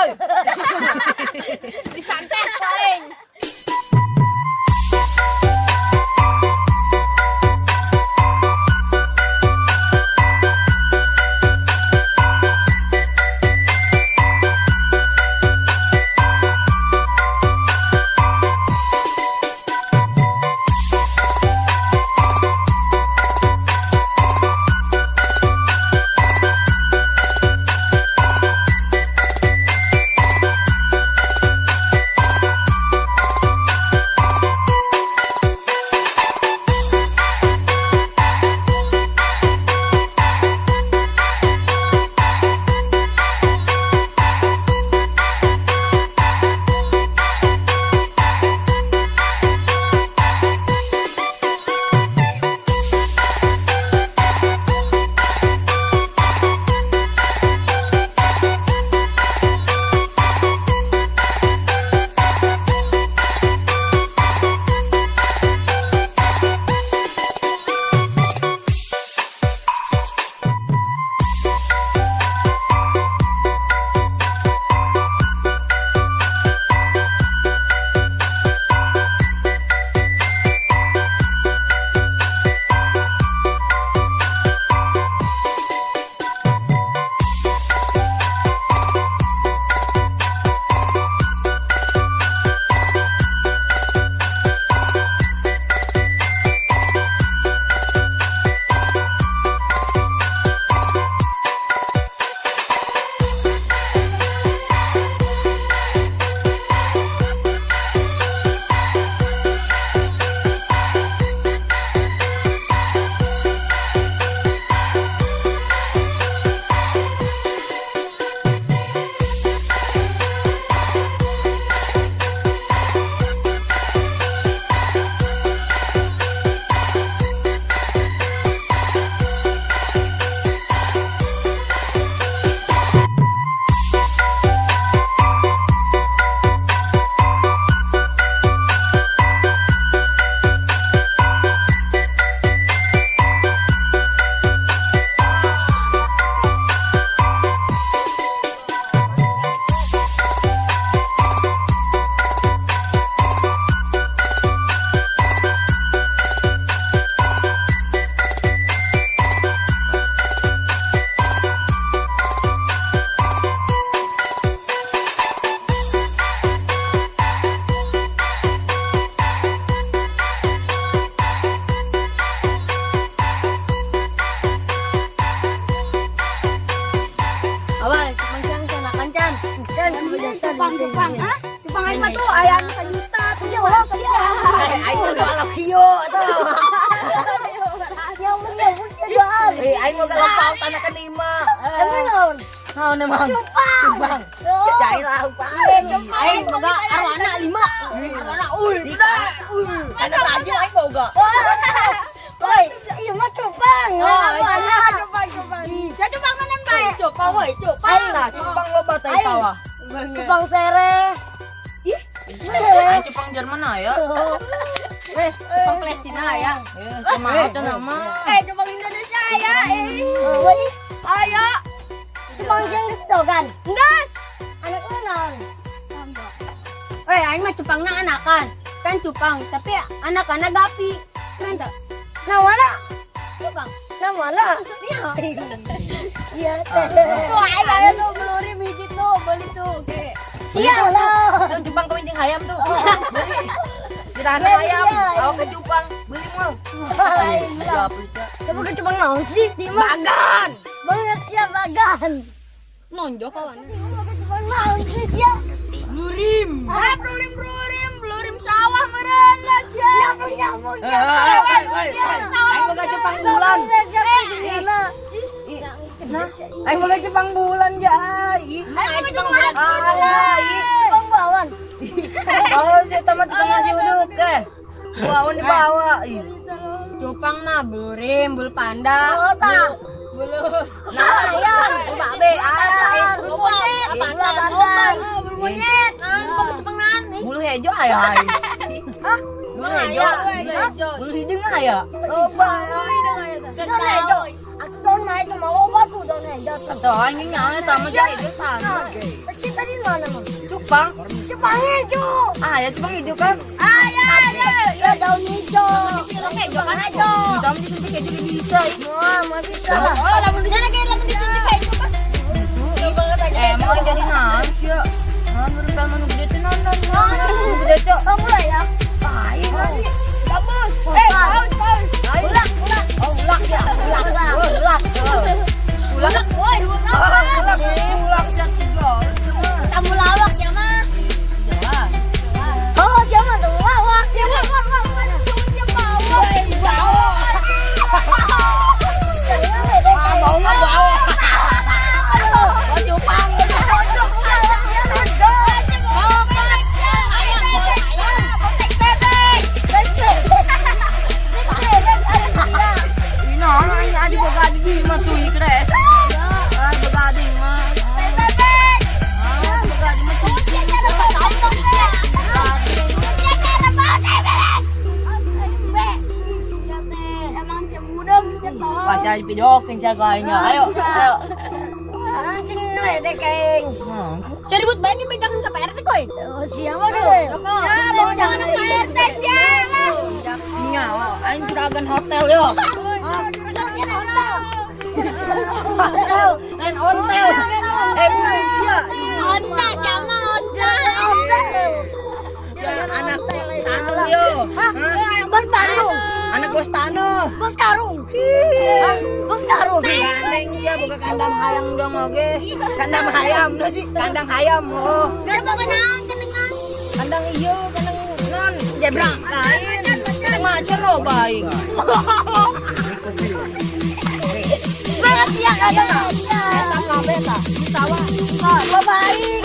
Euy. Disantet paling. Awal, cupang siang sana kancan. Kan Cupang cupang, ah? Cupang aing mah tuh aya nu sajuta tuh. Eh, aing mah galak kieu atuh. Nyamuk nyamuk jagaan. Eh, aing mah galak paus anak kelima. Emang naon? Naon emang? Cupang. Jai lah paus. Aing boga arwana 5. Arwana uy. Kana lagi aing boga. Woi, iya mah cupang. Oh, Anak. Cupang cupang. Sia cupang mana bae? Cupang woi, cupang. Aing lah cupang loba teh sawah. Cupang sereh. Ih, Aing cupang Jerman aya. weh, cupang Palestina ya. Eh, sama eta nama. Eh, cupang Indonesia aya. Eh. Woi, Aya. cupang sing geus kan? Enggas. Anak lu naon? Weh, aing mah cupangna anakan. Kan cupang, tapi anakanna gapi. Keren tuh. Nah mana? Cupang. Nah mana? Iya. Iya teh. Tuh aing aya tuh belurim hiji tuh, beli tuh. Oke. Sial lah. Itu cupang kawin jeung hayam tuh. Beli. Sirahna hayam, awak ke cupang, beli moal. Lain lah. Ya, beli. Coba ke cupang naon sih? Di mah. Bagan. Banget ya bagan. Nonjok kawan. Coba ke cupang naon sih sia? Lurim. Ah, belurim belurim, belurim sawah meureun lah sia. Nyamuk nyamuk. Eh, eh, eh, eh, aing boga cupang bulan. Aing boga cupang bulan ya. Ih. Aing cupang bulan. Ah, ih. Cupang bawang. Kalau saya tamat cupang nasi uduk eh. Bawa dibawa. Ih. Cupang mah bulurim, bulu panda. Oh, tak. Bulu. Nah, Ayam. babe, ah, Bulu monyet. Apa Bulu Bulu monyet. Ah, boga cupang naon? bulu hejo aya aing. Hah? Bulu hejo. Bulu hejo. Bulu hidung aya. Loba. Setau. Atuh daun mah itu mah loba tuh daun hijau tuh. Tuh anjing nya eta mah jahe hijau sana. Si tadi mana mah? Cupang. Cupang hijau. Ah, ya cupang hijau kan? Ah, ya, ya, ya daun hijau. Cupang hijau. Kita mah disuntik aja ge bisa. Wah, mau bisa lah. Oh, lamun di sana kayak lamun disuntik kayak itu kan. Emang jadi naon sih ya? Nah, menurut sama nu gede teh naon naon naon. Nu gede teh. Kamu lah ya. Lain. Bagus. Eh, paus, paus. Ulak, ulak. Oh, ulak ya. Ulak, ulak. Ulak. Ulak, woi, ulak. Ulak, ulak sia tiga. Tamu lawak ya mah. Jelas. Oh, siapa tuh? Wah, wah, siapa? Wah, wah, wah, wah, Ah, bau mah bau. Oh, cupang. Ini naon aing adi boga adi di mah tuh ieu kres. Ah, boga adi mah. Ah, boga adi mah cicing. Wah, sia dipijokeun sia ku aing. Ayo, ayo. Seribut banget nih pegangan ke Pak RT koi. Siapa deh? Ya, bawa jangan ke RT siapa? Nya, aing juragan hotel yo. Hotel, lain ontel. Eh, burik sia. Onta sama onta. Sia anak tanu yo. Hah? Bos karung, Anak bos tano. Bos karung, bos karung. Gandeng sia boga kandang hayam dong oge. Kandang hayam no sih, kandang hayam oh. Gak mau kenalan kedengan. Kandang ieu, kandang non zebra lain. Kandang macan lo baik. Banget ya kata. Eta kabeh tah, di sawah. Baik.